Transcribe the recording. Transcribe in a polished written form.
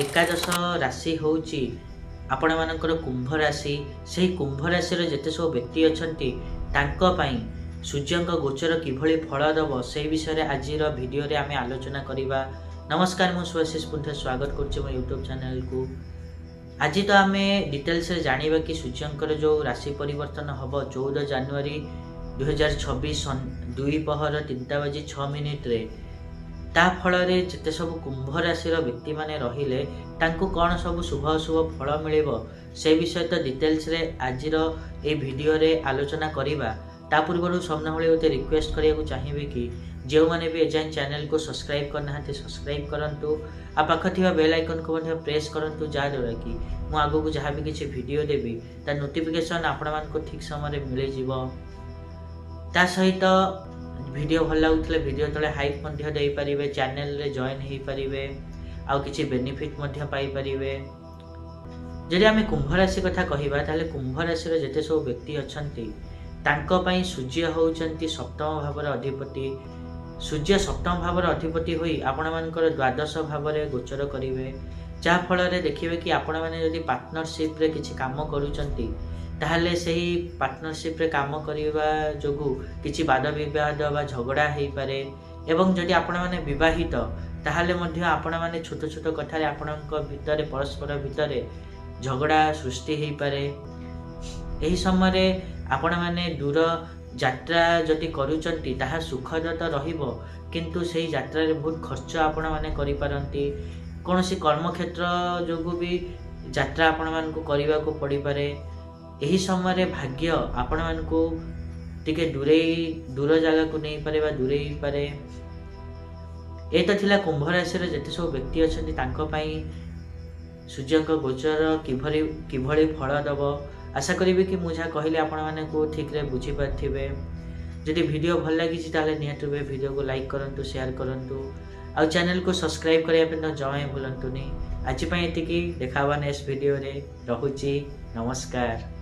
ଏକାଦଶ ରାଶି ହେଉଛି ଆପଣମାନଙ୍କର କୁମ୍ଭ ରାଶି। ସେହି କୁମ୍ଭ ରାଶିର ଯେତେ ସବୁ ବ୍ୟକ୍ତି ଅଛନ୍ତି, ତାଙ୍କ ପାଇଁ ସୂର୍ଯ୍ୟଙ୍କ ଗୋଚର କିଭଳି ଫଳ ଦେବ, ସେହି ବିଷୟରେ ଆଜିର ଭିଡ଼ିଓରେ ଆମେ ଆଲୋଚନା କରିବା। ନମସ୍କାର, ମୁଁ ସୁଆଶିଷ ପୁଣ୍ଠ, ସ୍ୱାଗତ କରୁଛି ମୋ ୟୁଟ୍ୟୁବ୍ ଚ୍ୟାନେଲକୁ। ଆଜି ତ ଆମେ ଡିଟେଲ୍ସରେ ଜାଣିବା କି ସୂର୍ଯ୍ୟଙ୍କର ଯେଉଁ ରାଶି ପରିବର୍ତ୍ତନ ହେବ 14 ଜାନୁଆରୀ 2026 ଦ୍ୱିପହର 3ଟା ବାଜି 6 ମିନିଟ୍ରେ, ତା ଫଳରେ ଯେତେ ସବୁ କୁମ୍ଭ ରାଶିର ବ୍ୟକ୍ତିମାନେ ରହିଲେ, ତାଙ୍କୁ କ'ଣ ସବୁ ଶୁଭ ଅଶୁଭ ଫଳ ମିଳିବ, ସେ ବିଷୟ ତ ଡିଟେଲ୍ସରେ ଆଜିର ଏଇ ଭିଡ଼ିଓରେ ଆଲୋଚନା କରିବା। ତା ପୂର୍ବରୁ ସାମନା ଭଳି ଗୋଟେ ରିକ୍ୱେଷ୍ଟ କରିବାକୁ ଚାହିଁବି କି ଯେଉଁମାନେ ବି ଏଯାଏଁ ଚ୍ୟାନେଲକୁ ସବସ୍କ୍ରାଇବ୍ କରିନାହାନ୍ତି, ସବସ୍କ୍ରାଇବ୍ କରନ୍ତୁ ଆଉ ପାଖ ଥିବା ବେଲ୍ ଆଇକନ୍କୁ ମଧ୍ୟ ପ୍ରେସ୍ କରନ୍ତୁ, ଯାହାଦ୍ୱାରା କି ମୁଁ ଆଗକୁ ଯାହା ବି କିଛି ଭିଡ଼ିଓ ଦେବି, ତା ନୋଟିଫିକେସନ୍ ଆପଣମାନଙ୍କୁ ଠିକ୍ ସମୟରେ ମିଳିଯିବ। ତା ସହିତ ଭିଡ଼ିଓ ଭଲ ଲାଗୁଥିଲେ ଭିଡ଼ିଓ ତଳେ ହାଇପ୍ ମଧ୍ୟ ଦେଇପାରିବେ, ଚ୍ୟାନେଲରେ ଜଏନ୍ ହେଇପାରିବେ ଆଉ କିଛି ବେନିଫିଟ୍ ମଧ୍ୟ ପାଇପାରିବେ। ଯଦି ଆମେ କୁମ୍ଭ ରାଶି କଥା କହିବା, ତାହେଲେ କୁମ୍ଭ ରାଶିର ଯେତେ ସବୁ ବ୍ୟକ୍ତି ଅଛନ୍ତି, ତାଙ୍କ ପାଇଁ ସୂର୍ଯ୍ୟ ହେଉଛନ୍ତି ସପ୍ତମ ଭାବର ଅଧିପତି। ସୂର୍ଯ୍ୟ ସପ୍ତମ ଭାବର ଅଧିପତି ହୋଇ ଆପଣମାନଙ୍କର ଦ୍ୱାଦଶ ଭାବରେ ଗୋଚର କରିବେ, ଯାହାଫଳରେ ଦେଖିବେ କି ଆପଣମାନେ ଯଦି ପାର୍ଟନରସିପ୍ରେ କିଛି କାମ କରୁଛନ୍ତି, ତାହେଲେ ସେହି ପାର୍ଟନରସିପ୍ରେ କାମ କରିବା ଯୋଗୁଁ କିଛି ବାଦ ବିବାଦ ବା ଝଗଡ଼ା ହେଇପାରେ। ଏବଂ ଯଦି ଆପଣମାନେ ବିବାହିତ, ତାହେଲେ ମଧ୍ୟ ଆପଣମାନେ ଛୋଟ ଛୋଟ କଥାରେ ଆପଣଙ୍କ ଭିତରେ, ପରସ୍ପର ଭିତରେ ଝଗଡ଼ା ସୃଷ୍ଟି ହେଇପାରେ। ଏହି ସମୟରେ ଆପଣମାନେ ଦୂର ଯାତ୍ରା ଯଦି କରୁଛନ୍ତି, ତାହା ସୁଖଦ ତ ରହିବ, କିନ୍ତୁ ସେହି ଯାତ୍ରାରେ ବହୁତ ଖର୍ଚ୍ଚ ଆପଣମାନେ କରିପାରନ୍ତି। କୌଣସି କର୍ମକ୍ଷେତ୍ର ଯୋଗୁଁ ବି ଯାତ୍ରା ଆପଣମାନଙ୍କୁ କରିବାକୁ ପଡ଼ିପାରେ। ଏହି ସମୟରେ ଭାଗ୍ୟ ଆପଣମାନଙ୍କୁ ଟିକେ ଦୂରେଇ, ଦୂର ଜାଗାକୁ ନେଇପାରେ ବା ଦୂରେଇ ପାରେ। ଏ ତ ଥିଲା କୁମ୍ଭ ରାଶିର ଯେତେ ସବୁ ବ୍ୟକ୍ତି ଅଛନ୍ତି, ତାଙ୍କ ପାଇଁ ସୂର୍ଯ୍ୟଙ୍କ ଗୋଚର କିଭଳି କିଭଳି ଫଳ ଦେବ। ଆଶା କରିବି କି ମୁଁ ଯାହା କହିଲି, ଆପଣମାନଙ୍କୁ ଠିକ୍ରେ ବୁଝିପାରିଥିବେ। ଯଦି ଭିଡ଼ିଓ ଭଲ ଲାଗିଛି, ତାହେଲେ ନିହାତି ରୂପେ ଭିଡ଼ିଓକୁ ଲାଇକ୍ କରନ୍ତୁ, ସେୟାର କରନ୍ତୁ ଆଉ ଚ୍ୟାନେଲକୁ ସବସ୍କ୍ରାଇବ୍ କରିବା ପାଇଁ ତ ଜମା ଭୁଲନ୍ତୁନି। ଆଜି ପାଇଁ ଏତିକି, ଦେଖା ହେବା ନେକ୍ସଟ ଭିଡ଼ିଓରେ। ରହୁଛି, ନମସ୍କାର।